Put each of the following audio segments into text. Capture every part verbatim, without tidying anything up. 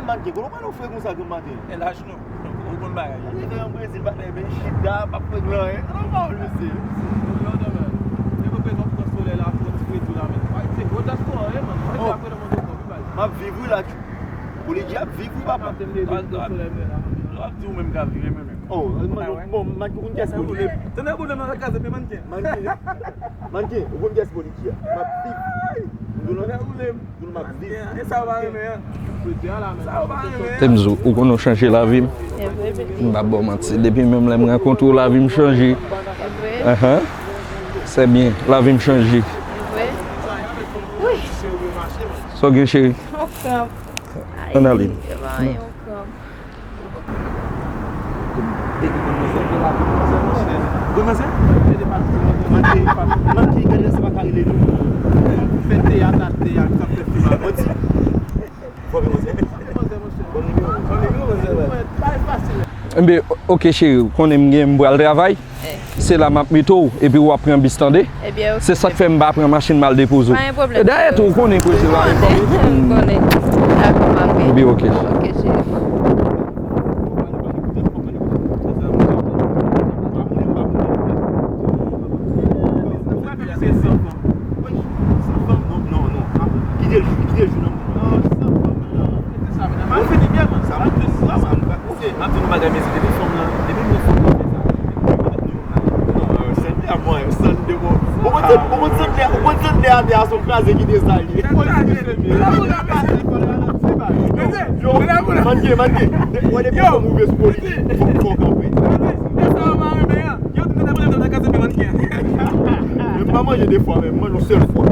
Manke, kote w pral ofre konsa granm maten? E laj nou. Ou konn bagay. Leve an Brezil, patnè, men chita, p ap fè nou anyen. Nòmal, mesye. Yo, yo, yo, yo. Depi w bezwen pran solèy la, pran ti fredi la, men. Ay, se gwo djaspo, eh, man. Mwen te apre nan moto kò, wi, bay. M ap viv, wi, la. Poligyi ap viv, wi, papa. Yo ap di ou menm ka viv, menm, menm. Oh, bon, Manke, ou konn kiyès Poligyi? Tande boule nan lakaz, men Manke. Manke, Manke, ou konn kiyès Poligyi a? M ap viv. Tande boule. Temzo, ou konnen w chanje lavi m. M pa ba w manti. Depi menm lè m rankontre w, lavi m chanje. Ahan. Se byen, lavi m chanje. Sa w gen, cheri? Ann ale. Enben, oke cheri, ou konnen m gen, m pral travay. Se la m ap mete w, epi w ap pran bis, tande? Se sa k fè m pa pran machin m al depoze w. E dayè tou, ou konnen prese la. Epi oke. Ou konn Sandley a mwen, Sandley bon. Ou konn Sandley a, ou konn Sandley a, te a son kraze ki te sa li. Yo, Manke, Manke. Wè depi fò m rive sou Poligyi, fò, fò w kanpe. Men m pa manje de fwa, men m manje yon sèl fwa.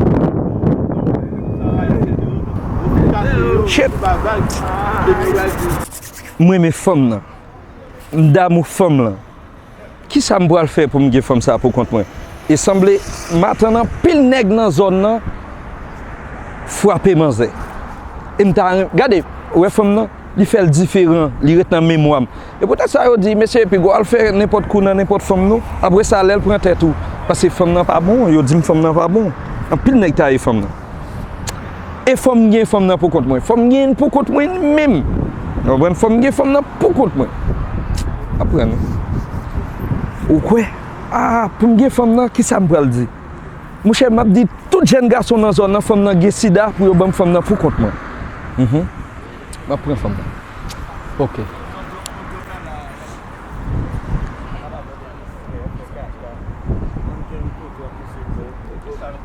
Shit. M renmen fanm nan. M damou fanm lan. Kisa m pral fè pou m gen fanm sa a pou kont mwen? E sanble m atann anpil nèg nan zòn nan frape manzè. E m ta ren-, gade, ou wè fanm nan, li fè l diferan, li ret nan memwa m. E poutèt sa yo di, mesye, pi gwo al fè nenpòt kou nan nenpòt fanm non. Apre sa, lè l pran tèt ou, paske fanm nan pa bon, yo di m fanm nan pa bon. Anpil nèg taye fanm nan. E fò m gen fanm nan pou kont mwen. Fò m gen pou kont mwen menm. Ou konprann? Fò m gen fanm nan pou kont mwen. Aprann. Ou kwè? Ah, pou m gen fanm nan, kisa m pral di? Monchè, m ap di tout jèn gason nan zòn nan, fanm nan gen sida pou yo ban m fanm nan pou kont mwen. Mhm. M ap pran fanm nan. Ok.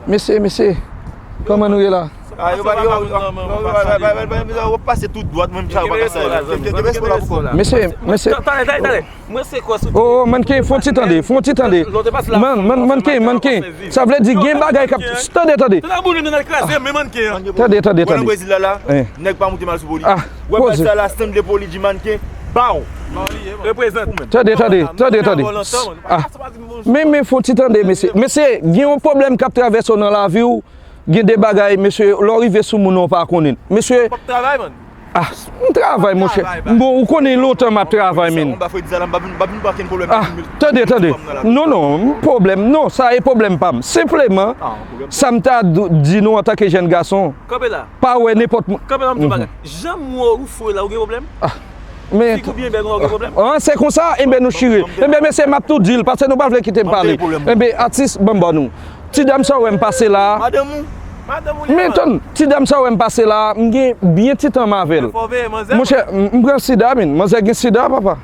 Mesye, mesye, kòman nou ye la? Ah, yo pa, yo pa, yo pa, yo pa pase tout dwat, menm sa yo pa ka sa. Mesye, mesye. Talè, talè, talè. Mwen se kò sou. Oh, oh, Manke, fon ti tande, fon ti tande. Man, man, Manke, Manke. Sa vle di gen bagay k ap, tande, tande. Tande boule nan kraze, men Manke an. Tande, tande, tande. Wè nan Brezil la la, nèg pa moute mal sou Poligyi. Ah, wè bal sa la, Sandley Poligyi Manke, baw. Reprezant. Tande, tande, tande, tande. Ah. Men, men fon ti tande, mesye. Mesye, gen yon pwoblèm k ap travèse w nan lavi w. Gen de bagay, mesye, lè w rive sou moun ou pa konnen. Mesye, ah, m travay, monchè. Bon, ou konnen lontan m ap travay, men. Ah, tande, tande. Non, non, pwoblèm. Non, sa e pwoblèm pa m. Senpleman, sa m ta di nou antanke jèn gason, pa wè nenpòt moun. Kanpe la, m di w bagay. Jan m wè w, ou fou la, ou gen pwoblèm? Ah, men. Figi w byen bèl, ou gen pwoblèm? Ah, se konsa, enben nou chire. Enben, mesye, m ap tou di l, paske nou pa vle kite m pale. Enben, atis, ban m ba nou. Ti dam sa w wè m pase la a. Madanm ou? Madanm ou li ye, men tann, ti dam sa w wè m pase la a, m gen byen ti tan m avè l. Monchè, m, m pran sida, men. Manzè gen sida, papa.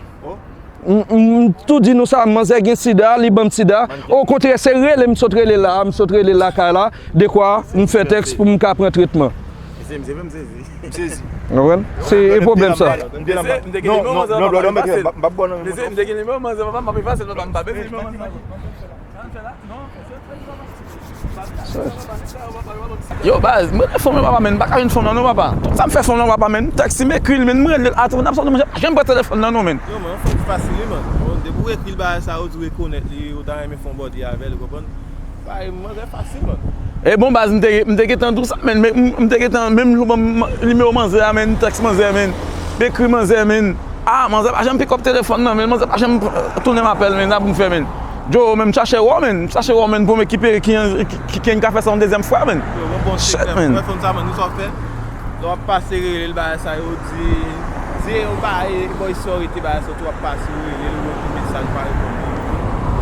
M, m, m tou di nou sa, manzè gen sida, li ban m sida. Okontrè, se rele m sot rele la, m sot rele lakay la, dekwa m fè tèks pou m ka pran tretman. Mesye, mesye, m sezi. M sezi. Ou konprann? Se e pwoblèm sa. M te gen nimewo manzè, papa, m pase l. Mesye, m te gen nimewo manzè, papa, m ap efase l, papa, m pa bezwen nimewo manzè. Yo, baz, mwen gen fanm nan, papa, men m pa ka jwenn fanm nan non, papa. Tout sa m fè fanm nan, papa, men m tèks li, m ekri l, men m rele l, ate, m ap sòti, mwen pa janm pran telefòn nan non, men. Yo, man, fanm fasil, wi, man. Bon, depi w ekri l bagay sa, ou di w rekonèt li, ou ta renmen fè yon bòdi avè l, ou konprann? Bay manzè fasil, man. E bon, baz, m te, m te gentan di w sa, men, men, m, m te gentan, menm jou ban m nimewo manzè a, men, m tèks manzè, men, m ekri manzè, men. Ah, manzè pa janm pick up telefòn nan, men manzè pa janm tounen m apèl, men, sa pou m fè, men. Djo, men, m chache wè w, men, m chache wè w, men, pou m ki peri ki, ki, ki, ki ka fè sa yon dezyèm fwa, men. Shit, men. Ou wè fanm sa, man, nou sa w fè? W ap pase rele l, bagay sa yo di, di yo ba, e, boy, sorry, te bagay sa, w ap pase rele l, ou konbyen sa, l pa reponn.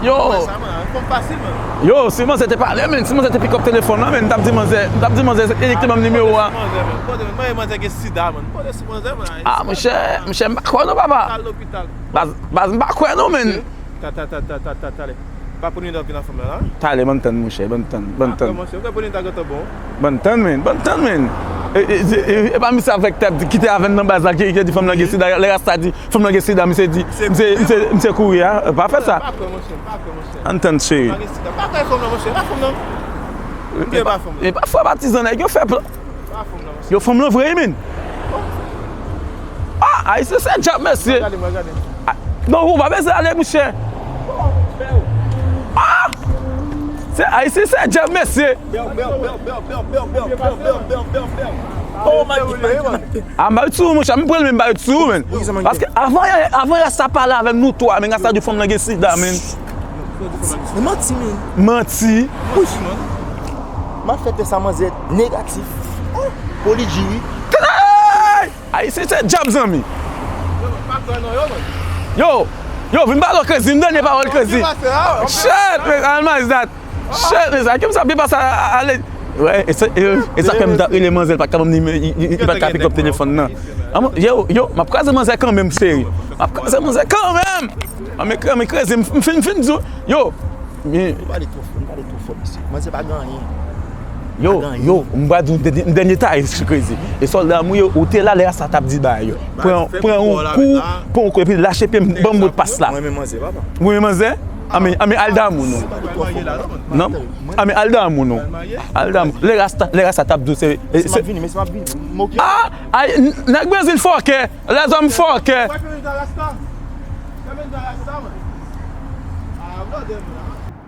Yo! Fè sa, man, reponn fasil, man. Yo, si manzè te pale, men, si manzè te pick up telefòn nan, men, m t ap di manzè, m t ap di manzè, e li ki te ban m nimewo a. Manzè, man, kote, man, manzè gen sida, man. Kote sou manzè, man. Ah, monchè, monchè, m pa kwè non, papa. Lopital, lopital. Baz, baz, m pa kwè non, men. Ta, ta, ta, ta, ta, ta, talè. Pa pran yon dòt vin nan fanm nan la. Talè, ban m tann, monchè, ban m tann, ban m tann. Apre, monchè, ou kwè Bonita gentan bon? Ban m tann, men, ban m tann, men. E, e, e, e, e pa misye avèk tèt ki te avè n nan baz la, ki, ki di fanm nan gen sida, lè Rasta di fanm nan gen sida, misye di, misye, misye, misye kouri a, pa fè sa. Pa kwè, monchè, pa kwè, monchè. Ann tann, cheri. Pa gen sida. Pa kwè fanm nan, monchè, pa fanm nan. Monchè, pa fanm nan. E pa fwa patizan nèg yo fè plan. Pa fanm nan, monchè. Yo, fanm nan vre, wi, men. Ah, Ayisyen se djab, mesye. Gade, mwen gade. Ah, non, ou pa bezwen ale, monchè. Ah! Se Ayisyen se djab, mesye. Oh my God. Ah, m ba yo ti ou, monchè, m pran l, men m ba yo ti ou, men. Paske avan, avan Rasta pale avè m, nou twa, men Rasta di fanm nan gen sida, men. Se manti, men. Manti. Wi. M ap fè tès a manzè negatif. Oh, Poli di wi. Hey! Ayisyen se djab, zanmi. Yo, yo, vin pale krezi, m dènye pawòl krezi. Shit, man, how nice that? Shit, man, sa, kèm sa byen pase a, a, ale. Wè, e sa, e, e sa fè m ta rele manzè, l pa t ka ban m nimewo, li, li, li pa t ka pick up telefòn nan. Yo, yo, m ap kraze manzè kanmenm, cheri. M ap kraze manzè kanmenm. Ann men, ann men kraze, m, m fin, m fin di w, yo. Men. Ou pale twò fò, ou pale twò fò, mesye. Manzè pa gen anyen. Yo, yo, m pral di w dènye, dènye tayis, crazy. E sòlda m, wi, ou te la lè Rasta t ap di bagay yo. Pran, pran yon kou, pran yon kou, epi lache pye m, ban m modpas la. Mwen menm manzè, papa. Mwen menm manzè? Ann men, ann men al damou nou. Non? Ann men al damou nou. Al damou. Lè Rasta, lè Rasta t ap di w se, se, se, ah, ay, n-, nèg Brezil fòkè. Lèzòm fòkè. Fèmen ta Rasta. Fèmen ta Rasta, man. Ah, blòdè, man.